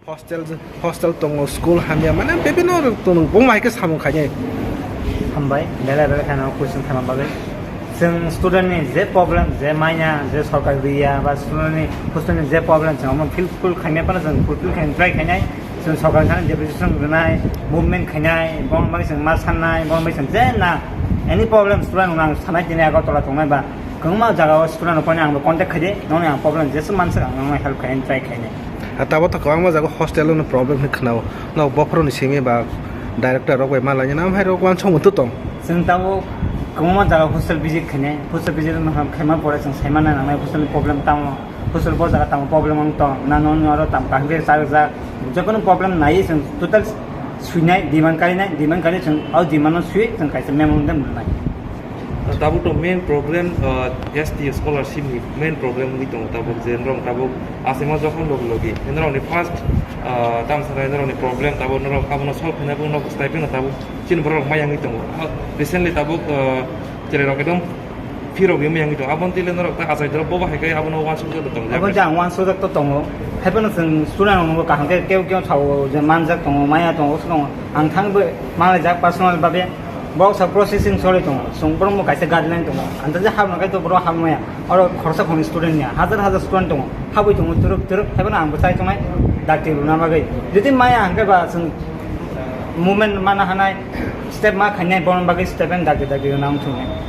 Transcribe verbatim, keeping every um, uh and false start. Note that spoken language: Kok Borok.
Hostel, hostel tongo, school hamya, mane bebino rok tongo, bongma hai khe samung khainai. Hambai, belai belai kheno question khaima bagwi. Chwng student ni je problem, je manya, je sorkar riya, ba student ni hostel ni je problem, chwng omo fulfill khaimya phano chwng fulfill khaina try khainai. Chwng sorkar thani deputation rwnai, movement khainai, bongma bagwi chwng ma sannai, bongma bagwi chwng je na any problem student rok nang sanai tini Agartala tongnai ba kwbangma jaga o student rok phano ang bo contact khaidi, nokni ang problem jesa mansak ang nokno help khaina try khainai. Ah, tabuk to kwbangma jaga hostel no problem hinwi khwnao. No bophoroni simi ba director rok bai malai na, amhai rok uansuk muitu tong. Chwng tabuk kwbangma jaga hostel visit khainai, hostel visit no ham khaima pore chwng saimana nangnai hostel ni problem tamo, hostel bo jaga tamo problem wng tong, na nokni oro tam kaham khe chajak, jekono problem nai chwng total suinai, demand karinai, demand kari chwng o demand no sui chwng kaisa memorandum rwnai. Tabuk to main problem, uh, S T scholarship ni main problem wngwi tongo tabuk, je norok tabuk asima jokhon logi logi norokni first, uh, tamsa norokni problem tabuk norok abono solve khaina bo norok stipend no tabuk chini borok rok maya wngwi tongo. Ah, recently tabuk, uh, chwrai rok ekdom phirogwi maya wngwi tongo, aboni tile norok ta achai dorok bobo hai khe abono uansukjak tongo. Abo jang uansukjak to tongo, haiphano chwng student rok kaham khe keu keu sao je manjak tongo, maya tongo, tongo. Ang thang bo malaijak personal babe. Bok sa processing choli tongo, chwng borok bo kaisa guideline tongo. Ang ta je habna kai to borok habmaya. Oro khoroksa khoroknwi student ya, hajar hajar student tongo. Habwi tongo twrwk twrwk, haiphano ang bo chai tongnai dakti rwna bagwi. Jodi maya hwnkhe ba chwng movement mana hanai, step ma khainai, borokni bagwi step and dakti dakti rwna wng thungnai.